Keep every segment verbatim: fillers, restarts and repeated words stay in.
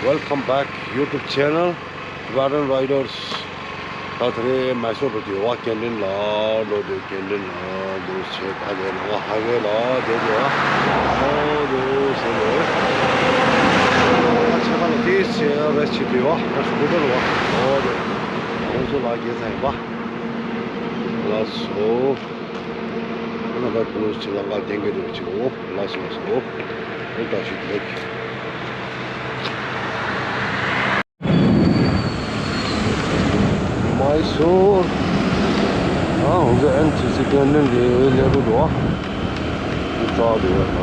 Welcome back YouTube channel, Tibetan Riders. ད་དེ་རིང་མེ་སོར་འགྲོ་གི་ཡོད་པ། ཀན་ཊིན་ལ་འགྲོ་འདུག་ཀན་ཊིན་ལ་འདུག་ཟེར། ད་དེ་ནང་ཧའི་ཝེ་ལ་བསྡད་ཡོད། ཨོ་འདུག་ཟེར་ནས། ཨོ་ད་ཆེ་ཁ་ལ་དེ་ཟེར་རེ་བྱེད་དུས་པ། ད་སྐུ་ཊར་བ། ཨོ་དེ་ཁོང་ཚོ་ལ་རྒྱལ་ཚ་ཡིན་པ། ལགས་སོ། ཁོ་ན་ད་དུ་ཕྱི་ལ་ང་བསྟན་གྱི་འདུག་ཅིག་འོ། ལགས་སོ་ལགས་སོ། འོ་ད་ཞུ་ལེགས། མེ་སོར། ཨ་ཧོང་ཟེ་ཨེན་སི་སི་ཀན་ཊིན་གྱི་ལས་འགུལ་འདུག་ཨ། འདི་རྩ་འདུག་ཡ་ད།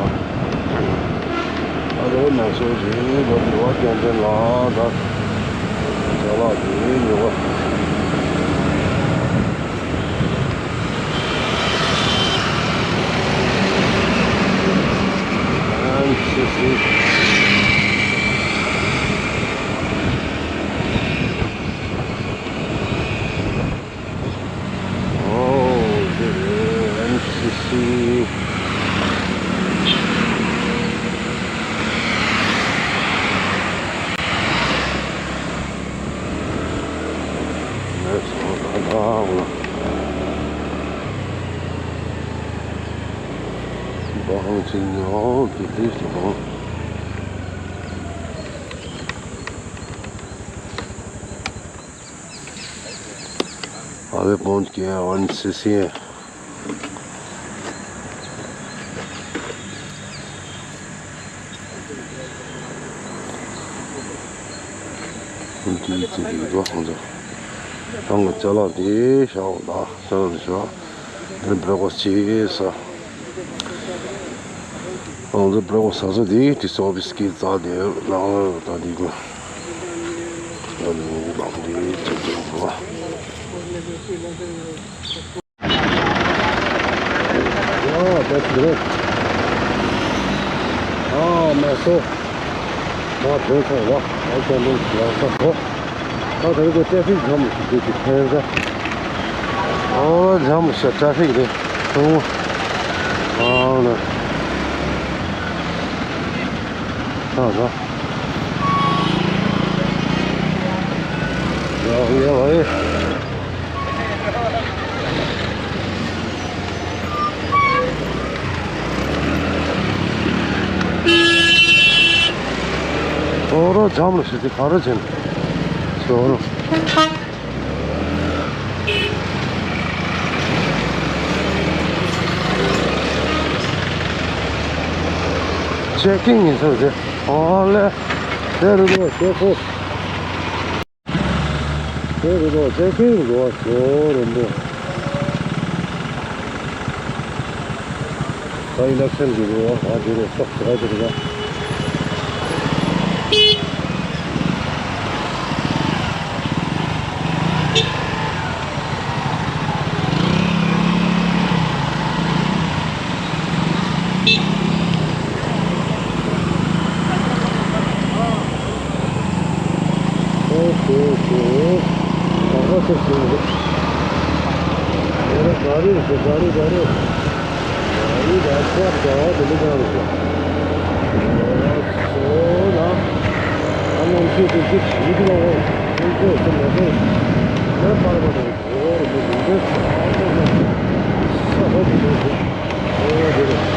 ཨ་ལེ་མེ་སོར་ཞིག་འགྲོ་འདུག་པ། ཀན་ཊིན་ལ་ད། ཅ་ལག་འདི་ཉོ་བ། ཨེན་སི་སི། ཨོ་དེ་རེད། ཨེན་སི་སི། ལགས་སོ། ད་ད་འོ་ལ། འབའ་ཧང་ཅིང་ཡོང་དེ་དེ་ཞིག་འོང་། ཨ་བེ་པོན་ཀེ་ཨོན་སི་སི། འདི་ཚོ་འདི་འདྲ་ཁོང་ཚོ་རང་གི་ཅ་ལག་འདི་བཞག་འོང་ད་ས་ལ་བཞག་འདི་བྲེག་ཕ་སི་ཊི་བྱེད་ས། ང་ཚོ་བྲེག་ཕ་སི་ཊི་ཟ་ས་དེ་དེ་ཚོ་བིས་ཀིཊ་རྩ་དེ་ལག་ལ་ད་དེ་གོ། ད་ནི་ལག་དེ་ཚོ་དེ་གོ། ཡ་ད་ཕྱི་རེད། ཨ་མེ་སོར་མ་ཐོན་ཚར་བ། ཨ་ཅག་ལུང་ལ་ས་གོ། ད་དེ་གོ་ཊེ་ཕིག་ཇམ་ཞིག་དེ་ཅིག་ཐོན་ས། ཨོ་ཇམ་ཤ་ཊེ་ཕིག་རེད། ཨོ་ན། ཨ་ཧ། ཡ་ཡ་ཝེ། ཨོ་རོ་ཇམ་ལ་ཤི་ཏི་ག་རེ་ཆེན། ཨོ་རོ། ཅེག་ཀིང་ཡིན་ས་རེད། ཨོ་ལེ། དེ་རུ་ལོ་ཤོག་གོ། དེ་རུ་ལོ་ཅེག་ཀིང་འགྲོ་བ་ཤོག་རུ་ལོ། ད་ཨི་ལེག་ཤན་གྱི་རུ་བ་ག་དེ་རུ་སོགས་ཟེར་ག་དེ་རུ་ལ། ཨོ་ཁེ་ཨོ་ཁེ། ད་ག་ཚོད་ཞིག་རེད། ཨེ་ར་ག་རེ་རེད། ག་རེ་ག་རེ། ཨ་ནི་ད་ཚོགས་ཀྱང་དེ་འདྲ་ཀྱང་རེད། ཨོ་ལ། ཨ་ནམ་ཤེས་དེ་ཅིག་ཞིག་འདུག་ཨོ། ཁོང་ཚོས་སེམས་ལ་ཁོང་ལ་པར་པར་དང་འོ་རེད་མི་འདུག་འདྲ་ས་ཧོ་དེ་འདྲ་རེད། ཨོ་དེ་རེད།